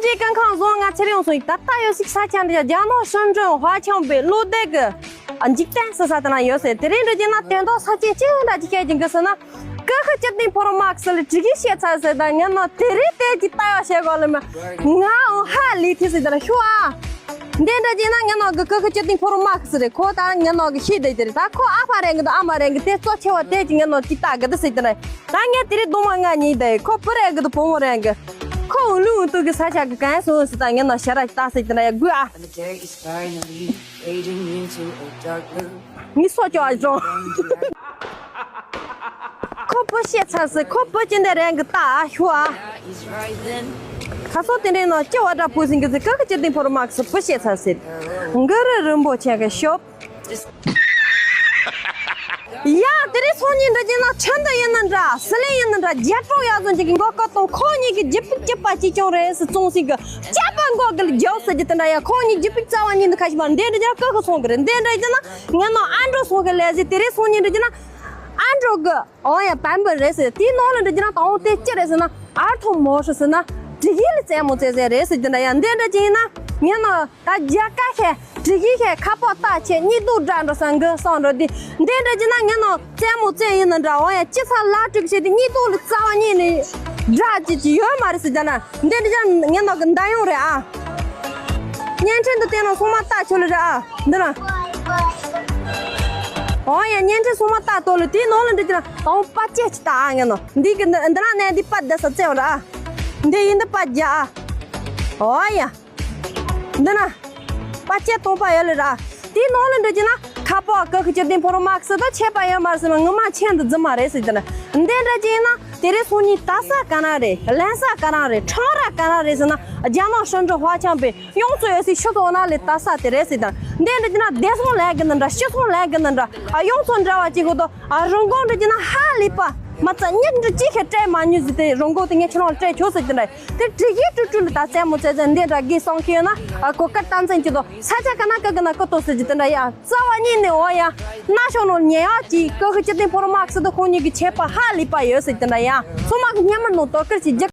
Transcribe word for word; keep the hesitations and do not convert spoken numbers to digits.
དེ་ཀུན་ཁང་བཟོ་ང་ཚེ་རིང་སོང་ཡིག་ད་ལྟ་ཡོད་སྲིད་ས་ཆ་འདི་རྒྱ་ནག་ཧྲིན་ཀྲུང་ཧྭ་ཆིང་པའི་བློ་བདེ་གི་འཇིག་རྟེན་ཟེར་ས་དེ་ན་ཡོད་ཟེར། དེ་རིང་འདྲ་བྱས་ན་དོན་དག་ས་ཆེན་ཅི་འདྲ་ཅིག་བཤད་ཀྱི་འདུག་ཟེར་ན། ཀ་ཁ་སྤྱི་བདེ་ཕོ་རོ་མ་ཁི་སི་ལ་དྲི་གི་བཤད་ཚར་ཟེར། ད་ངས་ནོ་དེ་རིང་དེ་ཅི་ལྟ་བ་བཤད་གོ་ལ་མ་ང་འོ་ཧ་ལས་ཐི་ཟེར་དེ་ན་ཤུ་ཨ། འདི་འདྲ་བྱས་ན་ངས་ནོ་གི་ཀ་ཁ་སྤྱི་བདེ་ཕོ་རོ་མ་ཁི་སི་རེད། ཁོ་ད་ངས་ནོ་གི་ཤེས་བསྡད་དེ་རེད། ད་ཁོ་ཨ་ཕ་རེད་གི་འདུག་ཨ་མ་རེད་གི་དེ་གཙོ་ཆེ་བ་དེ་ཅི་ངས་ནོ་ཅི་ལྟ་གི་འདུག་ཟེར་དེ་ན། ད་ངས་དེ་རིང་རྡུང་མ་ང་གཉིས་བསྡད་ཡོད། ཁོ་བུ་རེད་གི་འདུག་བུ་མོ་རེད་གི་ཁོ་འུ་ལུ་འུ་ཏུ་གི་ས་ཆ་གི་གང་སོང་ཟེར། ད་ངས་ནོ་ཞེ་ར་ཅི་ལྟ་ཟེར་དེ་ན་ཡ་དགོས་ཨ། And the day is finally fading into a dark blue. མི་སོ་ཅོག་ཨ་ཅོ། ཁོ་བུ་ཤེས་ཚར་ཟེར། ཁོ་བུ་ཅི་འདྲ་རེད་གི་ལྟ་ཨ་ཤུ་ཨ། Is rising. ཁ་སོ་དེ་འདྲའི་ནང་སྐྱེ་བ་འདྲ་བུ་ཟིན་གི་ཟེར། ཀ་ཁ་སྤྱི་བདེ་ཕོ་རོ་མ་ཁི་སི་བུ་ཤེས་ཚར་ཟེར། གུ་རུ་རིན་པོ་ཆེ་གི་ཤོབ། ཡ་དེ་རིང་སང་ཉིན་འདྲ་བྱས་ན་ཁྲིན་ཏུ་ཡིན་ན་འདྲ་ཟི་ལིང་ཡིན་ན་འདྲ་རྒྱལ་གྲོང་ཡག་བཟོ་འཇིག་གི་མགོ་སྐོར་གཏོང་ཁོ་གཉིས་ཀྱི་རྒྱུ་སྤུས་སྐྱིད་པ་གཅིག་ཀྱང་རེད་ཟེར། བཙོང་ཟིན་གི་སྐྱེས་པ་མགོ་གི་རྒྱོབ་ཟེར་གྱི་དེ་འདྲ་ཡ། ཁོ་གཉིས་རྒྱུ་སྤུས་རྩ་བ་ཉིད་དུ་ཁ་ཤི་མ་འདི་འདྲ་བྱས་ན་ཀ་ཁ་སོང་གི་རེད། འདི་འདྲ་བྱས་ན་ངས་ནོ་ཨན་ཌྲོ་སོང་གི་ལས་ཟེར། དེ་རིང་སང་ཉིན་འདྲ་བྱས་ན་ཨན་ཌྲོ་གི་འོ་ཡ་བན་པོ་རེད་ཟེར། དེའི་ནང་ལ་འདྲ་བྱས་ན་དང་པོ་དེ་ཅི་རེད་ཟེར་ན་ཨར་ཐོ་མོ་ཧྲི་ཟེར་ན་དྲི་གི་ལ་རྩེད་མོ་རྩེ་ཟེར་རེད་ཟེར་གྱི་འདྲ་ཡ། འདི་འདྲ་བྱས་ན་ངས་ནོ་ད་རྒྱ་སྐད་ཤེས་དྲི་གི་ཤེས་ཁ་པོ་ལྟ་ཆེ་གཉིད་དུ་དགྲ་འགྲོ་ས་འགི་སང་འགྲོ་དེ་འདི་འདྲ་བྱས་ན་ངས་ནོ་རྩེད་མོ་རྩེ་ཡིན་ན་འདྲ་འོ་ཡ་ཅི་ཚ་ལ་དྲུག་བྱས་ཏེ་གཉིད་དུ་ལ་རྩ་བ་ཉིད་ནས་དགྲ་ཅི་ཅི་ཡོད་མ་རེད་ཟེར་གྱི་ན། འདི་འདྲ་བྱས་ན་ངས་ནོ་གི་མདའ་ཡོང་རེད་ཨ། བརྙན་འཕྲིན་དུ་བལྟས་ན་སོང་མ་ལྟ་ཆོ་ལ་རེད་ཨ། འདི་ན། འོ་ཡ་བརྙན་འཕྲིན་སོང་མ་ལྟ་ཏོ་ལ་དེའི་ནང་ལ་འདྲ་བྱས་ན་དང་པ་ཅེ་ཅི་ལྟ་ཨ། ངས་ནོ་འདི་གི་འདི་འདི་ན་ནས་འདི་པ་བསྡད་ས་རྩེ་བ་ར་ཨ། འདི་ཡིན་འདི་པ་རྒྱ་ཨ། འོ་ཡ། འདི་ན། པ་ཅེ་སྟོང་པ་ཡོད་ལ་ར། དེའི་ནང་ལ་འདྲ་བྱས་ན་ཁ་པོ་ཀ་ཁུ་སྤྱི་བདེ་ཕོ་རོ་མ་ཁི་སི་ད་ཆད་པ་ཡོད་མ་རེད་ཟེར་ན་ངོ་མ་ཆད་འདི་རྫི་མ་རེད་ཟེར་གྱི་ན། འདི་འདྲ་བྱས་ན་དེ་རིང་སང་ཉིན་ལྟ་ས་ག་ན་རེད། ལེན་ས་ག་ན་རེད། ཁྲང་ར་ག་ན་རེད་ཟེར་ན་རྒྱ་ནག་ཧྲིན་ཀྲུང་ཧྭ་ཆིང་པའི་གཡུང་མཚོ་ཡོད་སའི་ཆུ་ཚོད་ན་ལས་ལྟ་ས་དེ་རེད་ཟེར་དང་། འདི་འདྲ་བྱས་ན་བདེ་སྲུང་ལས་གི་ན་འདྲ། སྤྱི་ཚོགས་ལས་གི་ན་འདྲ། ཨ་གཡུང་མཚོ་འདྲ་བ་གཅིག་གོ་དོ། ཨ་རོང་ཀོང་འདྲ་བྱས་ན་ཧ་ལས་པ། མ་རྩ་གཉིས་འདྲ་གཅིག་ཁྱེད་སྤྲད་མ་མྱོང་ཟེར་ཏེ་རོང་ཀོང་དེ་ངས་ཁྱེད་རང་ལ་སྤྲད་ཆོག་ཟེར་གྱི་འདྲ། དེ་དྲི་གི་ཀྲུ་ཀྲུ་ལ་ད་རྩེད་མོ་རྩེ་ཟེར་འདི་འདྲ་གི་སང་ཤེས་ན་ཨ་གོ་སྐད་གཏམ་ཚན་གྱི་དོ་ས་ཆ་ག་ན་ཀ་གི་ན་ཀ་ཏོ་ཟེར་གྱི་དེ་འདྲ་ཡ། རྩ་བ་ཉིད་ནས་འོ་ཡ། ན་ཤོ་ནོ་ཉེ་ཡ་གཅིག་ཀ་ཁུ་སྤྱི་བདེ་ཕོ་རོ་མ་ཁི་སི་དོ་ཁོང་གཉིས་ཀྱི་ཆད་པ་ཧ་ལས་པ་ཡོད་ཟེར་གྱི་འདྲ་ཡ། ཚང་མ་གི་སྙན་མ་ནོ་དོ་ཀིར་གྱི་རྒྱ།